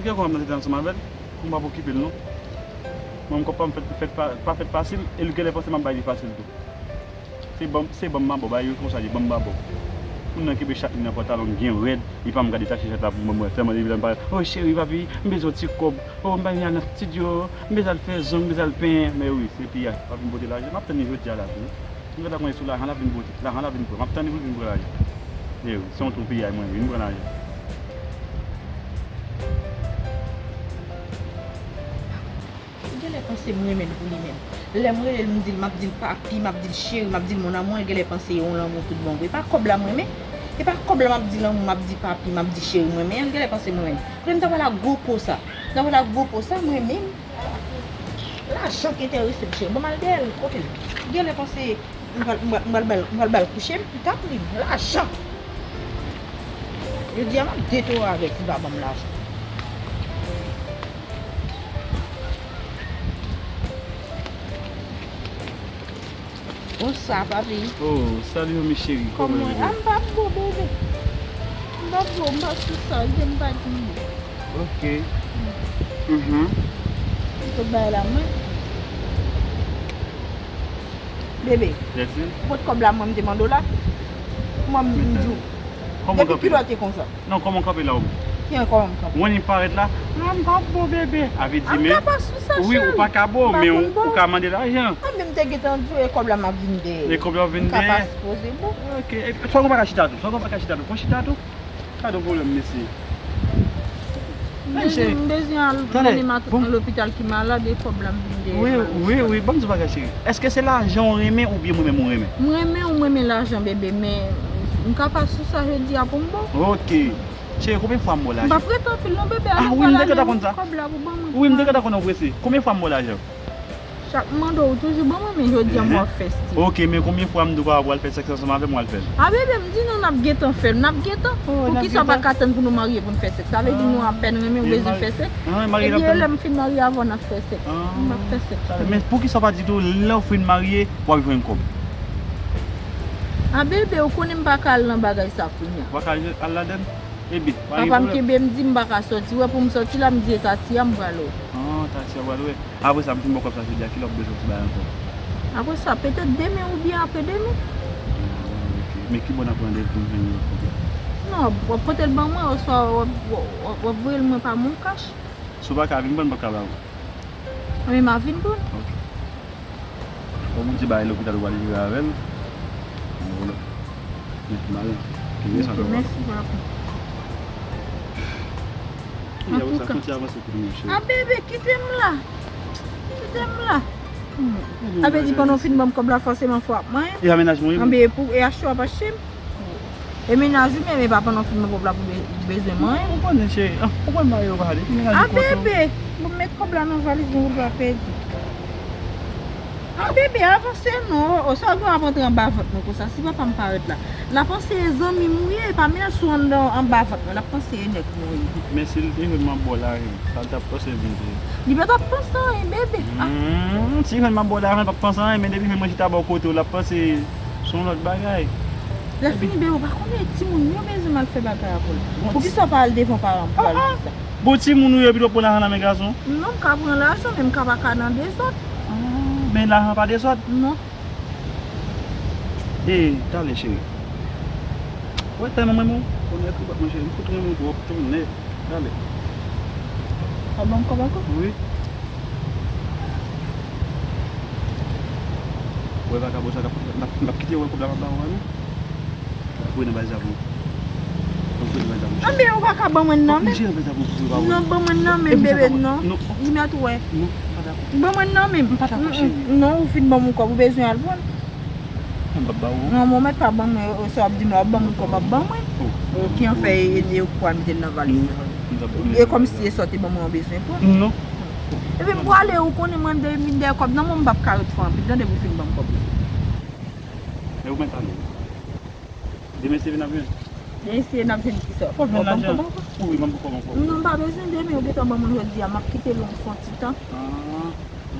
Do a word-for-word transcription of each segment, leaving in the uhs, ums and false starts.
Gen kòb nan tèt ansanm avè l, m p ap okipe l non. Mwen menm kòb pa m fèt, fèt fa- pa fèt fasil, e l genlè panse m ap bay li fasil tou. Se ban m, se ban m mabò, bagay yo konsa li, ban m mabò. Moun nan kenbe chat li nan pantalon l byen rèd, li pa menm ka detache chat la pou ban m wè. Sèlman li vin pa, "Oh cheri, papi, m bezwen yon ti kòb. Oh, m pa vin al nan estidyo, m bezwen al fè zong, m bezwen al penyen." Men wi, se piyay, pa vin pote lajan. M ap tann li jodi a la tou. M gentan konnen sou lajan l ap vin pote. Lajan l ap vin pran. M ap tann li pou l vin pran lajan. Men wi, se yon twou piyay mwen, vin pran lajan. Li genlè panse m renmen l pou li menm. Lè m rele l, m di l, m ap di l papi, m ap di l cheri, m ap di l mon amour, li genlè panse e yon lanmou tout bon vre. E pa kòb la m renmen. E pa kòb la m ap di lanmou, m ap di papi, m ap di cheri m renmen an, li genlè panse m renmen l. Kote m ta pral ak gwo po sa? M ta pral ak gwo po sa, m renmen l. Lajan k enterese m, cheri. Ban m al dèyè l, kote l? Li genlè panse m pral, m pral, m pral ba l, m pral ba l kouche m, li ta pri m. Lajan! Jodi a, m ap detore avè l si l pa ban m lajan. Bonswa, papi. Oh, salut, mi chérie. Kòman w ye? Ah, m pa bon, bebe. M pa bon, m pa sou sa, m pa di m bon. Ok. Mhm. Ou te bay la, mwen. Bebe, ou pot kòb la, mwen, m te mande w la. Mwen, m di w. Depi kilè w te konsa? Non, kòman w kanpe la ou menm? Ki an kòman m kanpe? Ou wè li parèt la? Ah, m pa bon, bebe. A vle di, men, wi, ou pa ka bon, men ou ka mande lajan. Mwen menm te gentan di w, e kòb la m ap vin dèyè. E kòb la w ap vin dèyè? M ka pa sipoze bon. Ok. Epi, sa w pa ka chita tou? Sa w pa ka chita tou? Fò chita tou? Pa de pwoblèm, mesye. M bezwen, m bezwen al mennen matant mwen lopital ki malad, e kòb la m vin dèyè. Wi, wi, wi, ban m di w bagay, cheri. Èske se lajan w renmen oubyen mwen menm ou renmen? M renmen w, m renmen lajan, bebe, men m ka pa sou sa jodi a pou m bon. Ok. Cheri, konbyen fwa m ba w lajan? M p ap rete anpil non, bebe, ale pale, kòb la pou ban mwen. Wi, m te gentan konn ou prese. Konbyen fwa m ba w lajan? Chak m mande w, ou toujou ban mwen, men jodi a m wè w ap fè stil. Ok, men konbyen fwa m di w pa pral fè sèks ansanm avè m, w al fè l? A, bebe, m di nou n ap gentan fè l, n ap gentan. Poukisa w pa ka tann pou nou marye pou n fè sèks? Sa vle di nou apèn renmen, ou bezwen fè sèks? Ebyen, lè m fin marye avè w, n ap fè sèks. M ap fè sèks. Men poukisa w pa di tou, lè w fin marye, w ap jwenn kòb? A, bebe, ou konnen m pa ka al nan bagay sa kounye a. Ou pa ka al ladann? Ebyen, pa gen pwoblèm. Papa m kenbe m, di m pa ka sòti. Ou wè, pou m sòti la, m di e Tati a m pral wè. Ah, Tati a w pral wè. Apre sa, m fin ba w kòb sa jodi a, kilè w ap bezwen ti bagay ankò? Apre sa, petèt demen oubyen apre demen. Ah, ok. Men kibò n ap randevou pou m jwenn lòt kòb la? Non, w ap pote l ban mwen, oswa w ap, w ap, w ap voye l mwen pa Moncash. Si w pa ka vin pran l, m p ap ka ba ou. Anben, m a vin pran l. Ok. Bon, Bondye ba li lopital ou pral rive avè l. Bon, men ki malen. Kenbe sa, papa. Ok, mèsi, papa. Antouka. Kontinye avanse pou nou, cheri. A, bebe, kite m la. Kite m la. Hmm. A vle di, pandan w fin ban m kòb la, fòseman fò w ap manyen. E a mennaj mwen, wi. Anben, e pou, e achte w ap achte m. E mennaj ou menm, e pa pandan w fin ban kòb la pou be-, bezwen manyen. Ou konnen, cheri. Ah, ou konn marye ou pa ale. Ki mennaj ou kote w? A, bebe, bon, met kòb la nan valiz mwen pou l pa pèdi. A, bebe, avanse non. O, sa w gen w ap antre anba vant mwen konsa. Si papa m parèt la, l ap panse e zanmi m ou ye, e pa mennaj sou anndan anba vant mwen, l ap panse e nèg mwen ye. Men si l te jwenn m ap ba w lajan, sa l t ap panse m te? Li pa t ap panse anyen, bebe. Ah. Hmm, si l jwenn m ap ba w lajan, l p ap panse anyen, men depi l jwenn mwen chita bò kote w, l ap panse se yon lòt bagay. Lè fini, bebe, ou pa konnen timoun yo bezwen m al fè bagay avè l. Poukisa w pa al devan paran m pou al di sa? Bon, timoun ou ye, epi w ap pran lajan nan men gason? Non, m ka pran lajan, men m ka pa ka nan dezòd. Ah, men lajan pa dezòd? Non. E, talè, cheri. Ou wè tèlman m renmen w. Konnen ki bòt mwen, cheri. M fout renmen w twòp, tonnè. Talè. W ap ban m kòb ankò? Wi. Ou wè vakabon sa k ap, m p ap, m p ap kite w wè kòb la m ap ba ou a, non. Foure nan valiz la pou ou. Foure nan valiz la pou ou. Anben, ou pa ka ban mwen nan men. Non, ban mwen nan men, bebe, non. Li mèt wè. Non, m pa dakò. Ban mwen nan men. M pa dakò, cheri. Non, ou fin ban m yon kòb, ou bezwen al pran l. M p ap ba ou. Non, mwen mèt pa ban mwen, sa w ap di m la, w ap ban m yon kòb, w ap ban mwen. Oh. Ki an fè e, e, e ou pral mete l nan valiz la. E kòmsi e sa w te ban mwen an bezwen pran. Non. Epi m prale, ou konnen mwen de, de kòb nan men w, m p ap ka ret fè anpil, tande, pou fin ban m kòb la. E ou mèt ale. Demen se vin ap jwenn. Demen se vin ap jwenn kisa? W ap jwenn lajan. Wi, m ap pran kòb ankò. Non, m pa bezwen demen, ou gentan ban mwen jodi a, m ap kite l yon fon ti tan. Ah,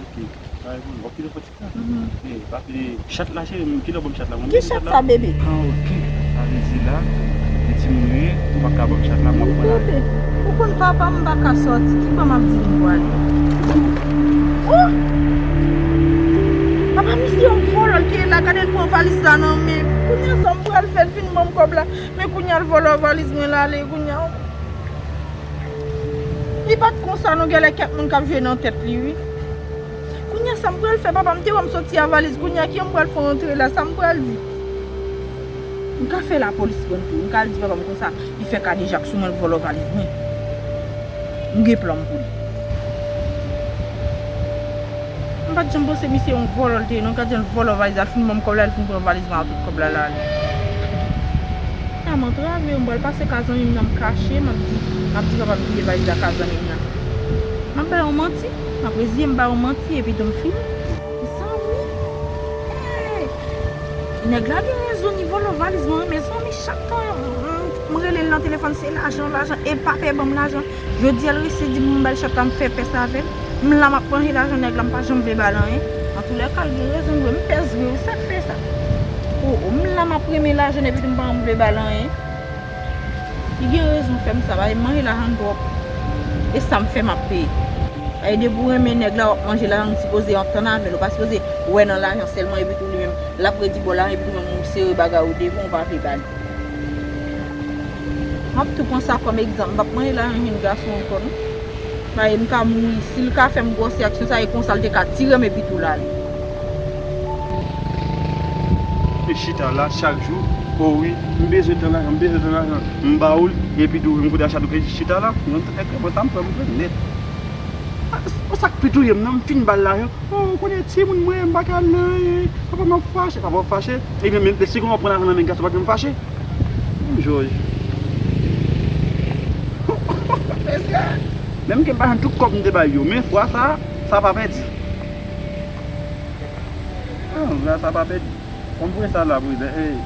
ok. Pa gen pwoblèm. W ap kite l fon ti tan? Mhm. E, pa pile chat la, cheri, kilè w ban m chat la? Ki chat sa, bebe? Ah, ok. Sa vle di la, e timoun ou ye, ou pa ka ban m chat la, m ap pran lajan. Bebe. Ou konn papa m pa ka sòti, ki bò m ap di m pwale? Oh! Papa misye yon vòlò l te ye la, gade l pran valiz la nan men m. Kounye a sa m pral fè, l fin ban m kòb la. Men kounye a l vòlò valiz mwen l ale, kounye a. Li pa t konsa non, genlè kèk moun k ap jwe nan tèt li wi. Kounye a sa m pral fè, papa m te wè m soti a valiz, kounye a kijan m pral fè antre la, sa m pral di? M ka fè lapolis pran m tou, m ka al di papa m konsa, li fè kadejak sou mwen, l vòlò valiz mwen. M gen plan m pou li. M pa t janm panse misye yon vòlò l te ye non, gad jan l vòlò valiz la, l fin ban m kòb la, l fin pran valiz mwen ak tout kòb la l ale. Sa m antrave, m pral pase kay zanmi m nan, m kache, m ap di, m ap di papa m kite valiz la kay zanmi m nan. M ap bay yon manti, m ap reziye m bay yon manti, epi tou m fini. Mezanmi, hey! Nèg la gen rezon, li vòlò valiz mwen, mezanmi, chak tan m, m rele l nan telefòn, se lajan, lajan, e pa pè ban m lajan. Jodi a l resi di m ba l chat la, m fè pès avè l. M la m ap manje lajan nèg la, m pa janm vle ba l anyen. Antoulèka, l gen rezon vre, m pès vre wi, sa k fè sa? O, o, m la m ap renmen lajan epi tou m pa janm vle ba l anyen. Li gen rezon fè m sa, paske m manje lajan l twòp. E sa m fè m ap peye. Paske depi w renmen nèg la, w ap manje lajan l, ou sipoze antann avè l, ou pa sipoze wè nan lajan sèlman epi tou li menm l ap redi ba w lajan epi tou menm ou sere bagay ou devan, ou pa vle ba li. M ap tou pran sa kòm egzanp. M p ap mande lajan jenn gason ankò non. Paske m ka mouri. Si l ka fè m gwòs aksyon sa, e konsa l te ka tire m epi tou l ale. Li chita la chak jou. O wi, m bezwen tan lajan, m bezwen tan lajan. M ba ou l, epi tou, m kote achat ou ki chita la. Yon tan nèg mwen sa m pran, m pran nèt. A, sa k pi touye m nan, m fin ba l lajan. Oh, ou konnen timoun mwen, m pa ka nan, papa m ap fache, papa w ap fache. Ebyen, men, si w pran lajan nan men gason, pa janm fache. Menm Jòj. Mesye, menm ke m pa jwenn tout kòb m te bay yo, men fwa sa, sa pa pèdi. Ah, la, sa pa pèdi. Fò m voye sa la pou li. Eh,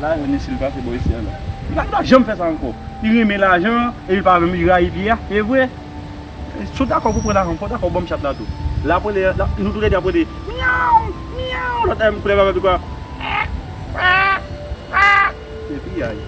lajan isil pase bò isi a la. Li pa, li pa janm fè sa ankò. Li renmen lajan, epi pa menm li rayi pye a. E vre. Si w dakò pou pran lajan, fò w dakò ban m chat la tou. L ap rele, l ap, nou toulède ap rele. Myaw, myaw, lòt la menm koulè papa pi kwa. Epi ay.